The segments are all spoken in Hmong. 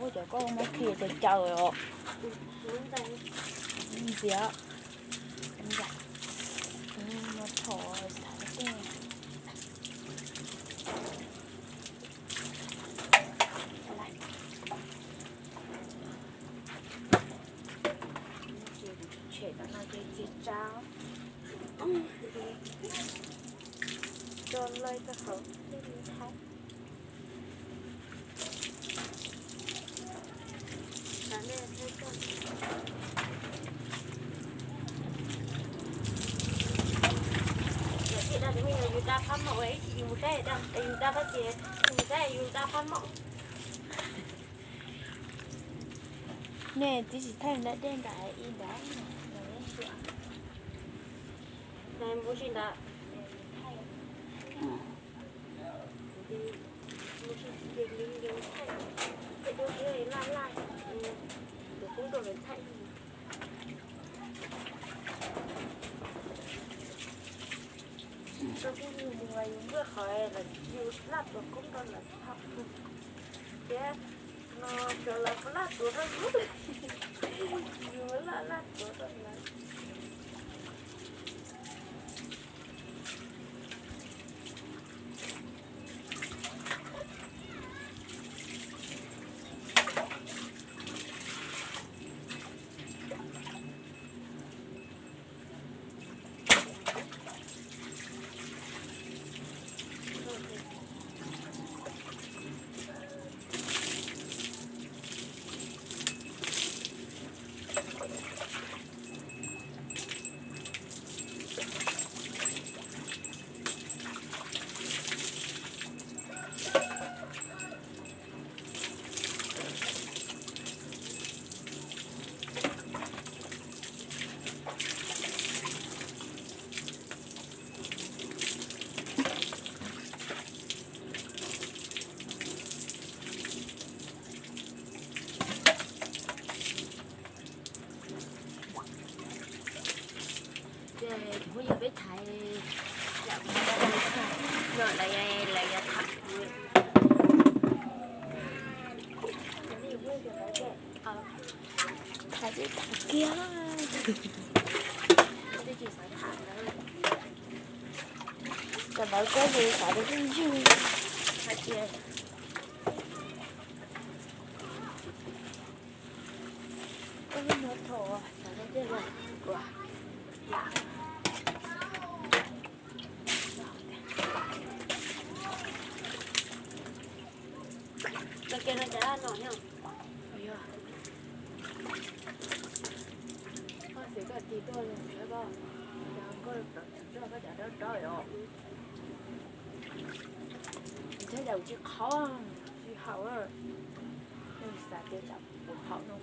Cov koj muab khi caws caws os. Ntxias. Ntxias. Muab tho xav tej. Tshem tom no ces txiav tsa, tso lawm rau hauv tej li thaib. Yus da phab mom, ib tsis yus mus saib, yus da phab ces yus mus saib yus da phab mom. Nej twb tsis thaij nram dej nram ib ntawd. Mus tsis ntawd. Mus tsis ces li thaij, tej duab thiab laj laj, tus koob rau lawv thaij. Rau kuj yus mus yus npuaj qhov lawv yus laj tuav koob rau lawv thaij thiab no, cov lawv puas laj tuav rau yus, yus laj laj tuav rau lawv. Ces kuv yog peb thaiv, lawv, lawv yog tham kuv. Thaiv ces tham kiag. Cov lawv koj ces xav tias yeej yog hais tias, ub, no thaum xav tias los ua, los kiag no cas no yog, yog, koj xav koj tig tuaj, koj, koj cov rab rab os. Thiab cas kuv tsis qhov, tsis haum, xav tias tsam kuv qhov no.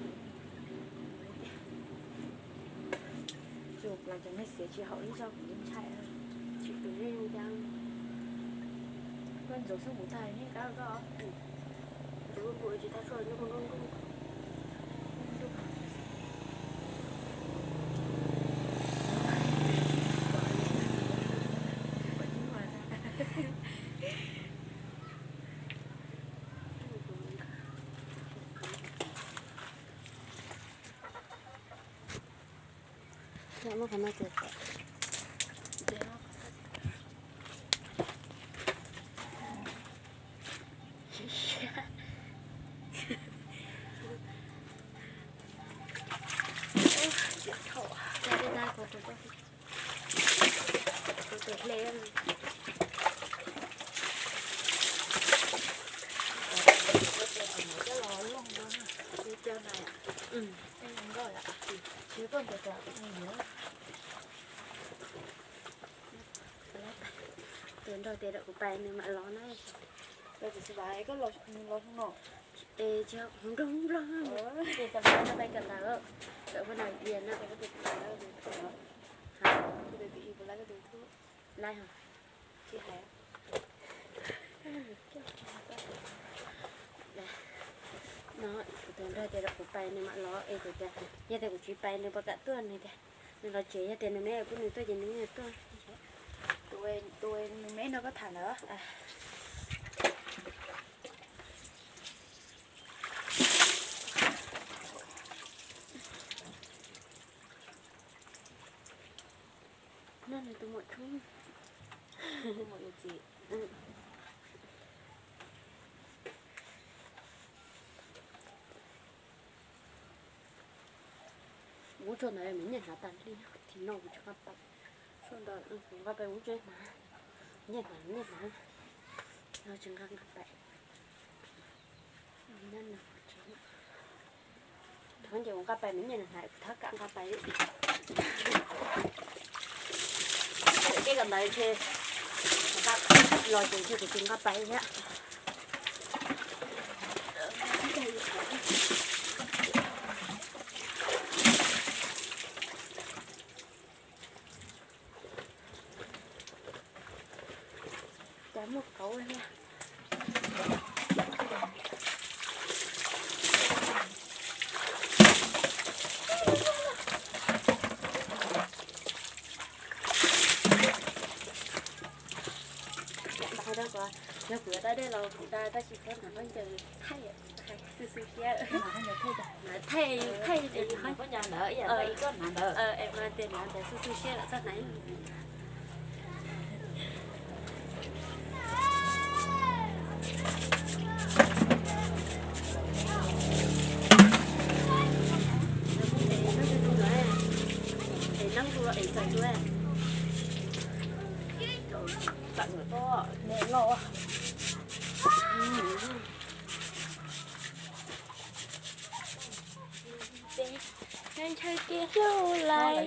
Tsuas los cov nej xiav tsis haum ib zaug kuv ntshai. Tsis pom zoo cas. Koj ntxuav xub npum tag nej kab koj. Ntxuav npum tsis tag, nruj nruj. Muab qhov no cawm kom. Tus hle. Coj na. Nkauj yom. Tsis koj ntiav tas ua yuav. Tus nrog tias rau kuv pais nws mam los na. Kuv xav koj los no. Es tsis hauv nroog nploog. Ces tam no pais kawm ntawv, kawm pha nas dias no ces koj tus pais, koj tus pais, koj tus pais, koj tus lais, tsis hais. No kuv tus nrog tias rau kuv pais nws mam los es kuv tias yog tias kuv tsis pais nws puas kam tuaj, nws tias nws los tsev, yog tias nws me pub nws tuaj ces nws yeej tuaj. Tus, tus nws me no koj tham ntawd. Tus muam tshoob. Ub, tshuaj ntawd me nyiaj hnav tas li, tim no kuv tsis nqa pais. Tshuaj ntawd kuv nqa pais ub tsis hnav. Nyiaj hnav, nyiaj hnav. No tsis nqa, nqa pais. Nyob no, thov ces kuv nqa pais me nyiaj hnav, kuv thab kam nqa pais. Tej ko ntawd ces los ces kuv tsis nqa pais thiab. Cas muaj kauv li. Yog kuv yuav da dej los kuv da, tab sis koj hnav khaub ncaws thaij, xwb xwb siab. Thaij, thaij, es mas tias hnav ntawd xwb xwb siab lawm txhob hnav. Ntshaw kiag lauj.